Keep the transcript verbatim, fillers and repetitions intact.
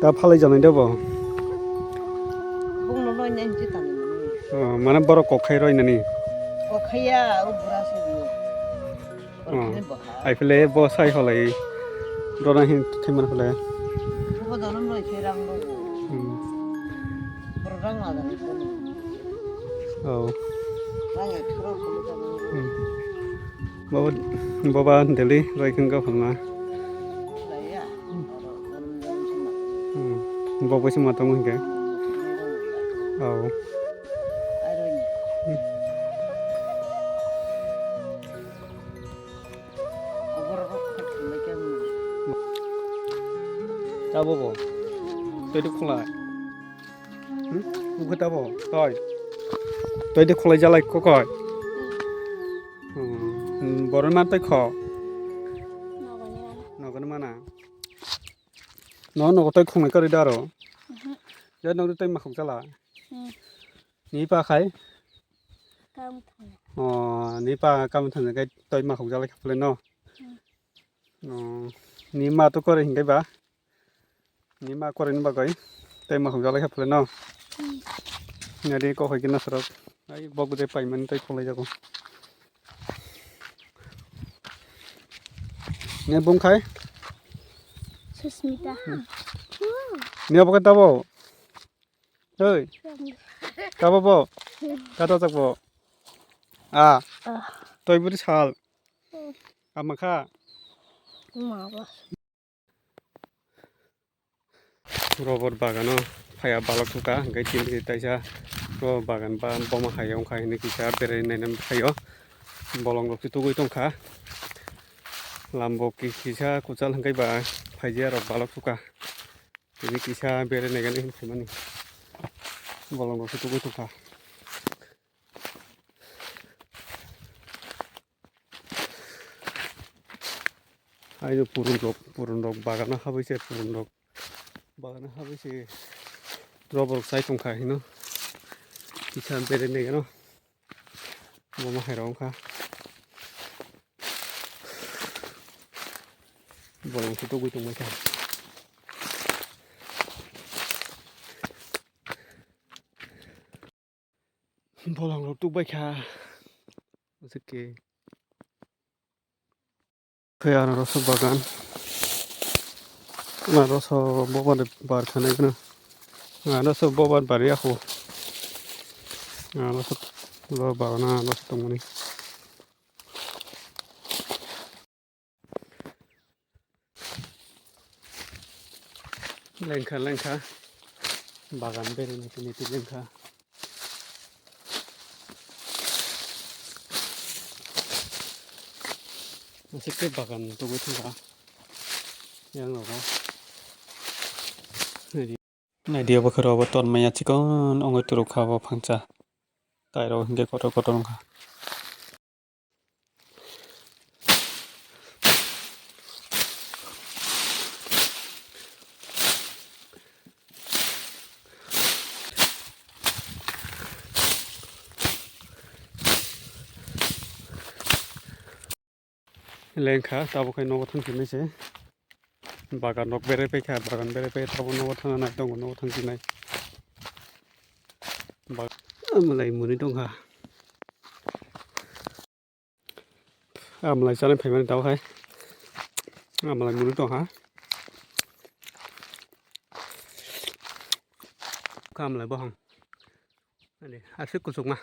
Ta phalai janai de bo. Bung no noi nai je tani mani. Oh, mane borok kok khai roi nani. Kok khaiya, o bura se biyo. Oh. Ai phele bo sai holai. Rona hin thai man phele. Bo dono noi khe rang bo. Hmm. Borok rang ma dani phone. Oh. Rang e thuro khulu ta. Hmm. Baba, baba Delhi roi khen ka phalna. Hmm. Bo bai se ma tongo hinkhe. Oh. Hmm. Tabo bo. Tei de khulai. Hmm? Ukhe tabo. Toi. Toi de khulai jalai kokoi. Hmm. Borok ma tei kho. Nogoni mana. Nogoni mana. No, nogo toi khongnai kwrwi da aro. Mhm. Ya, nog toi makhuk jala. Hmm. Ni pa khai? Kam thang. Oh, ni pa kam thang kai toi makhuk jala khaple no. Hmm. Oh, ni ma to kore hingai ba? Ni ma kore ni bagoi toi makhuk jala khaple no. Hmm. Nadi ko hoi kina sorok. Ai bok de pai man toi khonglai jago. Ne bung khai? Susmita. Hmm. Ne bo khe tabo? Oi. Tabo bo? Kato chak bo? A. Ah. Toi buri sal. Hmm. Ama kha? Ma ba. Robot bagano phaiya balok suka, hingke tini taisa o bagan ba boma hai wngkha hinui kisa berai naina phaio. Bolong rok se tugui tongkha, lambo ki-, kisa kwchal hingke ba phaijia rok balok suka, tini kisa berai naigani hinui phaimani bolong rok se tugui tongkha. Aino purun rok, purun rok bagano habwi se, purun rok bagano habwi se, roborok chai tongkha hino. Kisa berai naigano, bomo hai rok wngkha. Bolong se tugui tongbaikha. Bolong rok tukbaikha. Aswk khe. Khe anaroso bagan. Anaroso boban bar khanai gana. Anaroso boban bar yakho. Anaroso lo bagana anaroso tongmani. Lengkha, lengkha. Bagan bere niti, niti lengkha. Aswk khe bagan tugui thangkha. Yang rogo. Naidi obo khe rogo ton maya chikon ongoi turukha bo phangsa. Tai rogo hinkhe kotor kotor wngkha. Lengkha, tabuk khe nogo thang sinai se. Bagan rok berai paikha, bagan berai pai tabuk nogo thang nai tongo, nogo thang sinai. Bag-, amlai muni tongkha. Amlai chanai phaimani tabuk hai. Amlai muni tongkha. Kha amlai bohong. Ani, aswk kuchukma.